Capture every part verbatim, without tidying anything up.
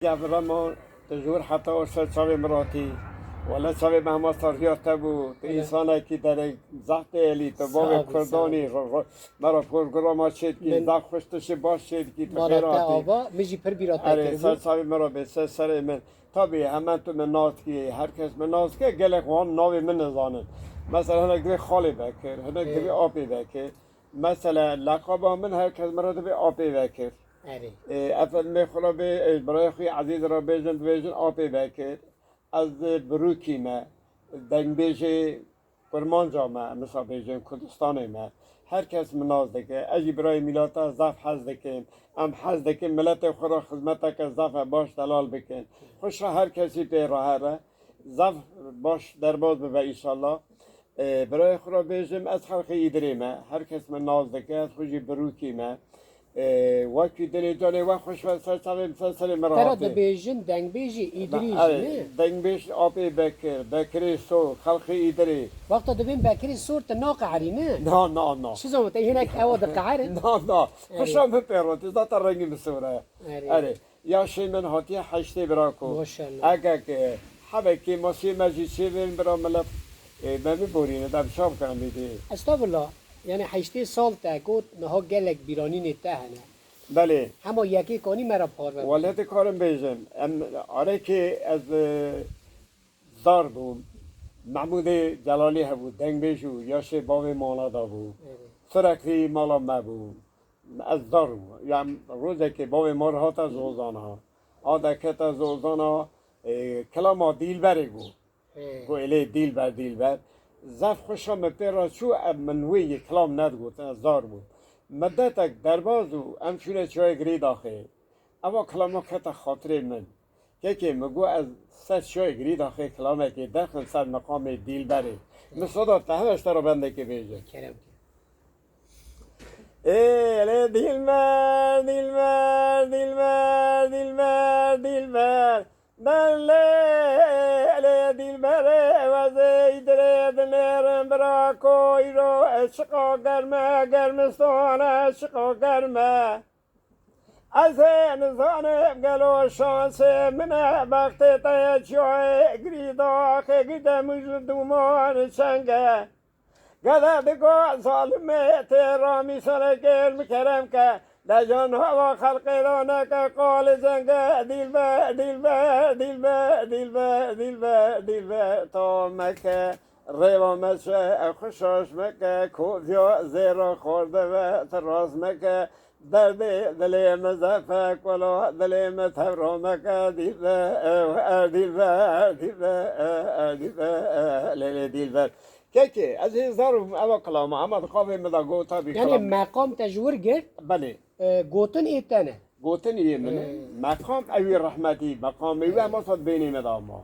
Gevreman, tu ji wir heta wir ser çavê min ratî. Wele çavê me hema sariya te bû. Tu Wele. Însanekî derek zehf têlî, tu Sağ bavê ol, sağ Kurdanî, ol. ro-, ro-, me re programa çêdikî, Min zehf xweş tiştê baş çêdikî, tu Mala xêr te hatî. Ava, min jî pir bîra te Erê, ser kiribû. Çavê min re bê, ser serê min. Tabî, hemen tu min nas dikî, her kes min nas dike, gelek wan navê min nizanin. Mesela hinek divê Xalê Bekir, hinek Ê. divê Apê Bekir. Mesela leqaba min her kes min re divê Apê Bekir. Erê. Ê, efendimê xwe re bê, ê, birayê xwe yê ezîz re bêjin, dibêjin Apê Bekir. Ez, e, birûkî me, dengbêjê Kurmanca me, misa bêjin Kurdistanê me. Her kes min nas dike. Ez jî birayê mîleta zaf hez dikim. Em hez dikin miletê xwe re xizmeteke zaf e baş delal bikin. Xweşa her kesî pê re here. Zaf baş derbaz bibe înşallah. Ê, birayê xwe re bêjim, ez xelqê Îdirê me. Her kes min nas dike, ez xwe jî birûkî me. Ê, wekî dilê canê we xweş be, ser çavê min, ser serê min Te re ratê. dibêjin dengbêjî Îdirî jî, Erê, ne? Dengbêj Apê Bekir, Bekirê Sor, xelqê Îdirê. Wexta dibên Bekirê Sor, tu naqeherî, ne? Na, na, na. Çi zama te hinek ewa diqeherin? Na, na. Erê. Xweşa min pê re tê, zaten rengê min sor e. Erê. Erê. Yaşê min hatiye heştê bira ku. Maşallah. Eke ke hebe kêmasiyê me jî çêbên bira milet, e, me biborîne, dem şam kirin bîdî. Estağfurullah. Yani heştê sal te got, niha gelek bîranînê te hene. Belê. Hema yekê kanî me re parve bike. Wele dikarim bêjim, em arekê ez, e, zar bûm. Mehmûdê Celalî hebû, dengbêj û yaşê bavê mala da bû. Evet. Sürekli mala me bû. Ez zar bûm. Yan rojekê bavê ma re hate zozana. A dekete zozana, e, kilama Dîlberê bû. Hey. Go elê Dîlber, Dîlber. Zaf xweşa me pê re çû, em min wê yê kilam nedigotin, ez zar bûm. Midetek derbaz û em çûne çiyayê Girîdaxê. Eva kilama kete xatirê min. Kekê min got ez ser çiyayê Girîdaxê kilamekê derxim ser meqamê Dîlberê. Min soda te hebe ji te re bendekê bêje. Kerem ke. Ê lê Dîlber, Dîlber, Dîlber, Dîlber, Dîlber. Ben lê, lê Dîlberê wezê Îdirê dinêrim bira ko îro çiqa germe, germistan e çiqa germe. Ez ê nizanim gelo şansê min e, bextê te ye çiyayê Girîdaxê, Girde Mûj li dûman çeng e. Gele digo zalimê tê ramî serekêr mi kerem ke. Dejan hava xelqê ra neke qalê cenge, Dîlber, Dîlber, Dîlber, Dîlber, Dîlber, Dîlber, ta meke. Rêva me çe, e, xwe şaş meke, koviya zêra xwarde ve, tu rast meke. Derdê dilê me zef e, kola dilê me tevra meke, Dîlber, e, Dîlber, Dîlber, e, e, Dîlber, e, lê, lê Dîlber. Kekê, ez hêzdar bûm, eva kilama, ema di qavê min de gota bî Yani kilam. Meqam te ji wir girt, Belê. e, gotin ê te ne. Gotin ê min e. Ee. Meqam ewî rehmetî, meqamê wî Ee. hema sed bênê me de ama.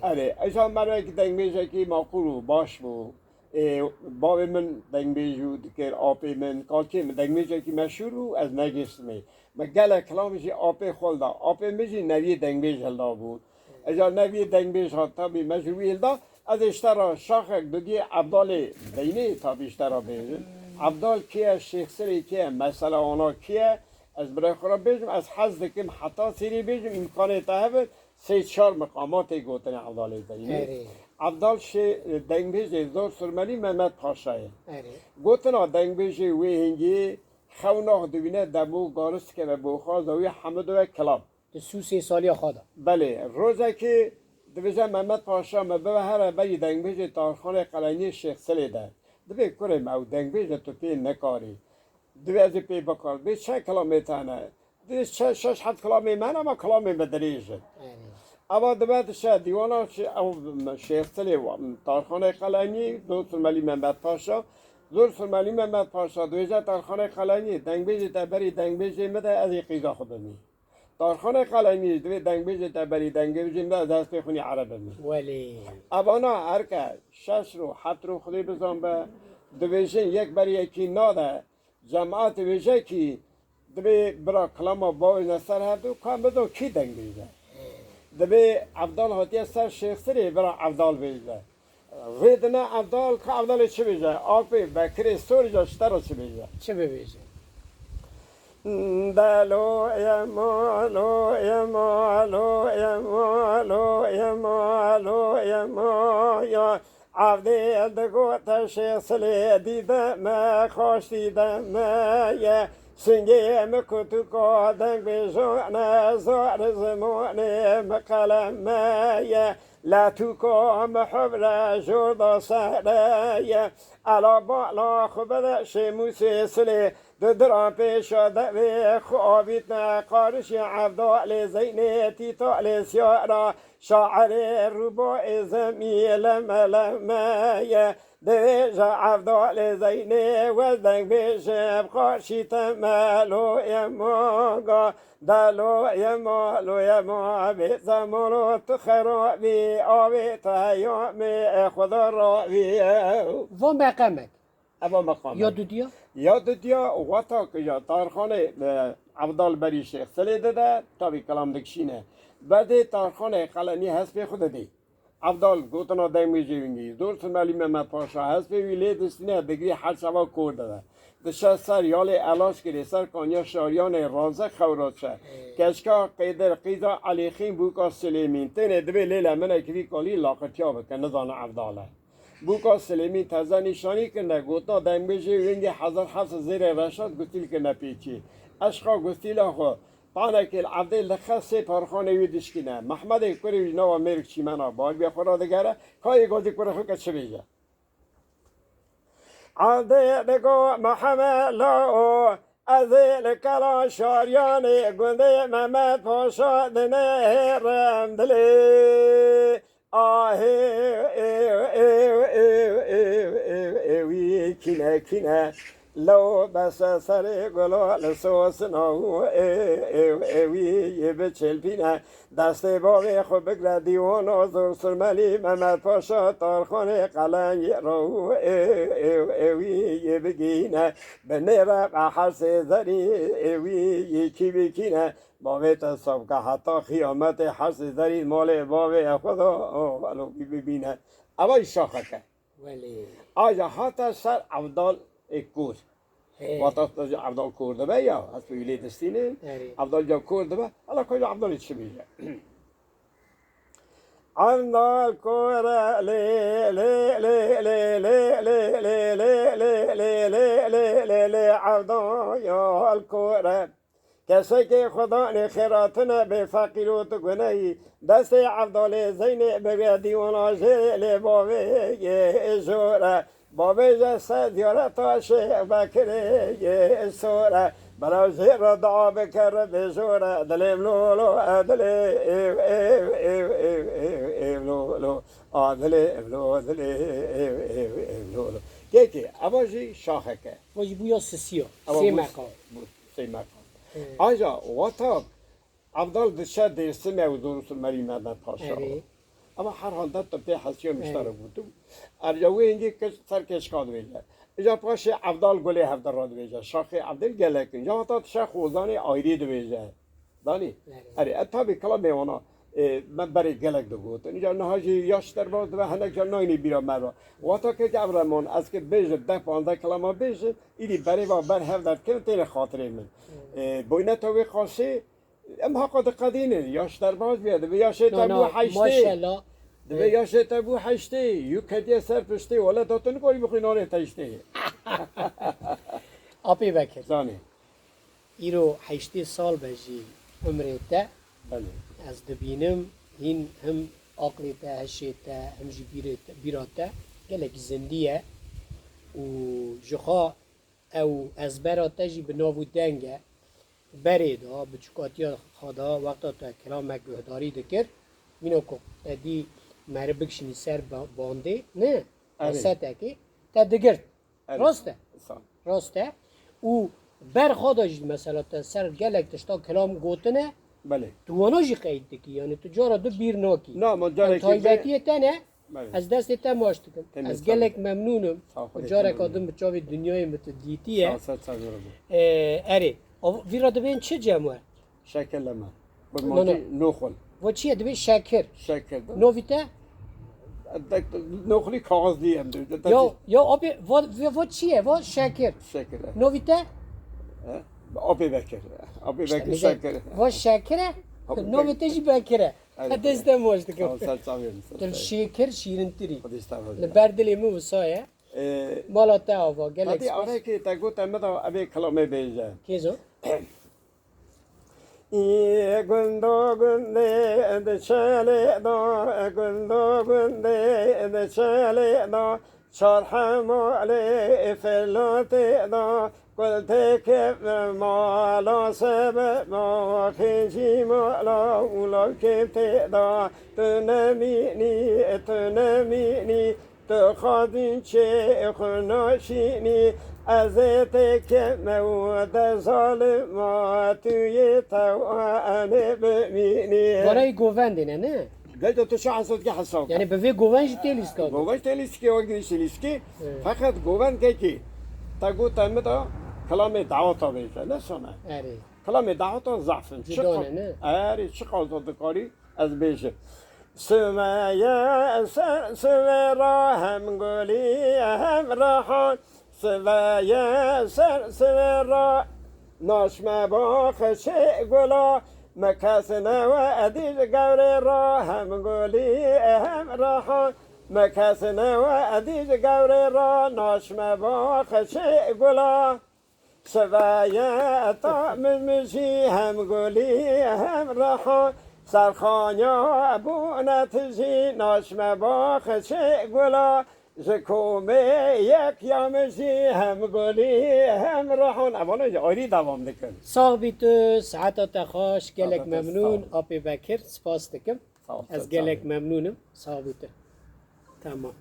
Erê. Erê, eja mervekî dengbêjekî maqûl û baş bû. Ê, bavê min dengbêj û dikir, apê min, kalkê min dengbêjekî meşhûr bû, ez negihiştimê. Me gelek kilam jî apê xwe li da. Apê min jî neviyê dengbêj hilda bû. Eja neviyê dengbêj hat, tabî me ji wî hilda. Ez ê ji te re şaxek dudiyê Evdalê Zeynê tabî ji te re bêjim. Evdal kê ye, Şêx Silê kê ye, mesela wana kê ye? Ez birê xwe re bêjim, ez hez dikim heta sêrî bêjim, îmkanê te hebe sê çar miqamatê gotinê Evdalê Zeynê. Erê. Evdal şê-, dengbêjê Zor Surmelî Mehmet Paşa ye. Erê. Gotina dengbêjê wê hingî xewnax dibîne demo garis dikeve boxaza wî hemû dibe kilam. Di sî û sê saliya xwe de. Belê, rojekê dibêje Mehmet Paşa me bibe here berî dengbêjê Tarxanê Qeleyniyê Şêx Silê de. Dibê kurê me ew dengbêje tu pê nikarî. Divê ez ê pê bikar. Dibê çend kilamê te hene? Dibê şeş, şeş heft kilamê me hene ama kilamê me dirêj in. Erê. Eva dibe dişe dîwana şi-, ew Şêx Silê wa-, Tarxanê Qeleyniyê, Zor Surmelî Mehmet Paşa. Zor Surmelî Mehmet Paşa dibêje Tarxanê Qeleyniyê, dengbêjê te berî dengbêjê min de ez ê qîza xwe bimî. Tarxanê Qeleynî jî divê dengbêjê te berî dengbêjê min de ez hestê xwînî erebe min. Welê. Evana herke şeş ro, heft ro Xwedê bizan be, dibêjin yek ber yekî nade, cemaetê bêje kî divê bira kilama bavê ne ser hevdu, ka em bidon kî dengbêj e. Divê Evdal hatiye ser Şêxsirê bira Evdal bêje. Rê dine Evdal, ka Evdalê çi bêje? Apê Bekirê Sorî ja ji te re çi bêje? Çi bibêje? De lo yema, lo yema, lo yema, lo yema, lo yema ya. Evdê digote Şêx Silê dîde me, xaş dîde me ye. Singê mi kutuka deng bêjane, zar zimanê mi qelem me ye. Letûka mi hevre jor da sere ye. Ela bala xwe bide Şêmûsê Silê. Di diran pêşa devê xwe avîtne qarişê Evdalê Zeynê tîtalê siyara. Şairê rûboyê zemî leme leme ye. Divêje Evdalê Zeynê wez deng bêjim qarşî te me lo ye manga. De lo yema, lo yema, bê zemano tu xerabî, avê te ya me, e, Xweda rabî. Va meqamek. Eva meqamek. Ya dudiya? Ya dudiya, wata ku ya tarxanê, e, Evdal berî Şêx Silê dide, tabî kelam dikişîne. Bedê tarxanê qelemî hespê xwe didê. Evdal gotina dengmêjê wingî, zor Silmelî Mehmet Paşa hespê wî lê distîne, digirî her şeva kor dibe. Dişe ser yalê Elaşkirê, ser kaniya Şariyanê, raze xewra çe. Keşka Qêdir, qîza Elîxîn, bûka Silêmîn. Tênê divê lê leminekî vî kalî laqirtiya bike, nizane Evdal e. Bûka Silêmîn teze nîşanî kirine, gotina dengmêjê wingî hezar heft sed zêrê Reşad gustîl kirine pêçî. Eşqa gustîla xwe, Panekê li Evdê li xe sê tarxanê wî dişkîne. Mehmedê kurê wî ji nava mêrik çîmena bal bê xwe radigere, ka yê gazî kurê xwe ke çi bêje. Evdê digo Mihemed Lao, ez ê li Kela Şariyanê gundê Mehmed Paşa dinêrim dilê. Ahê, ew, ew, ew, ew, ew, ew, ewî kîne, kîne. Lew bese serê gula li sosina û ew, ew, ewî yê biçilpîne. Destê bavê xwe bigre dîwana zor Silmelî Mehmed Paşa tarxanê qelengê ra û ew, ew, ewî yê bigihîne. Binêre be hersê zerî ewî yê kî bikîne. Bavê te sabke heta xiyametê hersê zerî malê bavê xwe da, o, elo bî bibîne. Eva jî şaxek e. Welê. Aja hate ser Evdal ê Kor. He. Wata tu jî Evdal Kor dibe ya, ez tu lê distînin. Erê. Evdal ca Kor dibe, ela ka jî Evdalê çi bêje. Evdal Kor e, lê, lê, lê, Evdal ya Kor e. Kesekê Xudanê xêratine bê feqîr û tu gunehî, destê Evdalê Zeynê bigre dîwana jêrê lê bavê yê jor e. Bavê je se ziyareta Şêx Bekirê yê sor e. Belav jê re dua bike re bê jor e. Dilê vlo lo, e dilê, ev, ev, ev, ev, ev, ev, lo, lo. A dilê, ev, lo, dilê, ev, ev, ev, lo, lo. Kekê, eva jî şaxek e. Eva jî bûya sisiya. Eva sê bû, meqam. Bû sê meqam. He. Aja wata Evdal diçe Dêrsimê û Zor Silmelî Mehmed Paşa. Erê. Eva herhalde tu pê hesiya miştara gotin. Erca wê hingî kiş ser keşka dibêje. Îca paşê Evdal Gulê hevde ra dibêje. Şaxê Evdal gelek in. Ca heta dişe xozanê ayrî dibêje. Danî? Erê. Erê, e, tabî kelamê wana, e, me berê gelek digotin. Îca niha jî yaş derbas dibe, hinek ca nayînî bîra me re. Wata kek Evreman, ez ki bêjim, deh panzdeh kelama bêjim, îdî berê va ber hev derdikin, têne xatirê min. E, boyneta wê qasê, em haqa diqedînin, yaş derbas bûye, dibe yaşê te bû heştê. Dibe yaşê te bû heştê, yû ketiye ser piştê, wele da tu nikarî bixwî nanê te heştê. Apê Bekir. Zanî. Îro heştê sal be jî umrê te. Belê. Ez dibînim hîn him aqlê te, hişê te, him jî bîrê te, bîra te gelekî zindî ye û ji xwe ew ezbera te jî bi nav û deng e. Berê de, biçûkatiya xwe de wexta te kilamek guhdarî dikir, mîna ku te dî meriv bikişînî ser ba-, bandê, ne? Erê. Hesetekê te digirt. Erê. Rast e. Sağ ol. Rast e. Û ber xwe de jî mesela te ser gelek tişta kilam gotine. Belê. Tu wana jî qeyd dikî. Yanî tu cara du bîr nakî. Na, ma carekî. Taybetiyê te ne? Belê. Ez destê te maç dikim. Tenê sağ ol. Ez gelek memnûn im. Sağ ol. Careka din bi çavê dinyayê min tu dîtiye. Sağ ol, sağ ol. Ee, erê. Av-, vîra dibên çi cem we? Şekerleme. No, no. Kurmancî, noxul. Vo çi ye? Divê şekir. Şekir de. Novî te? De-, noxulî kaxizlî em de. De-, de-, Ya, ya abi, vo, vo, vo çi ye? Vo şekir. Şekir, e. Novî te? E? Apê Bekir. Apê Bekir Bize Şekir. va Şekir e, Apê navê te jî Bekir e. Evet. Te destê me xweş dikim. Tamam, ser çavê min, ser Tu li çavê. Şêkir şîrîntir î. Xwedî ji te razî Li be. ber dilê min wisa ye. Ee, Mala te ava, gelek Hadi spas. arekê te got em da evê kilamê bêje. Kêzo? Î gundo gundê di çelê da, gundo gundê di çelê da, çar hemalê filotê da, kul têke mala sebe ma, xêncî mala û lawkê tê da, tu nemînî, tu nemînî, tu xwedî çê xwe naşînî, ez ê têkeme û de zalima, tu yê tewanê bimînî. Barayê govendê ne, ne? Geldo tu şahesot ki hesab. Yani bi vê govend jî tê lîstika. Govend tê lîskî, wek dî lîskî. Evet. Feqet govend kekî. Te got te min da kilamê dawata bêje. Ne sona. Erê. Kilamê dawata zaf in. Çi Cudane, qa-, ne? Erê, çi qazo dikarî ez bêjim. Siveye ser sivera hem gulî hem rehan. Siveye ser sivera naşme baxçê gula. Me kes newe edî ji gewrê ra hem gulî hem rehan. Me kes newe edî ji gewrê ra naşme baxçê gula. Siveye ta min min jî hem gulî hem rehan. Serxanya bûne tijî naşme baxçê gula. Ji komê yek ya min jî hem gulî hem rehan. Ev ne ayrî devam dikin. Sax bî tu, saeta te xweş, gelek memnûn, Apê Bekir, spas dikim. Sağ ol, sağ ol. Ez gelek memnûn im, sax bî tu. Tamam.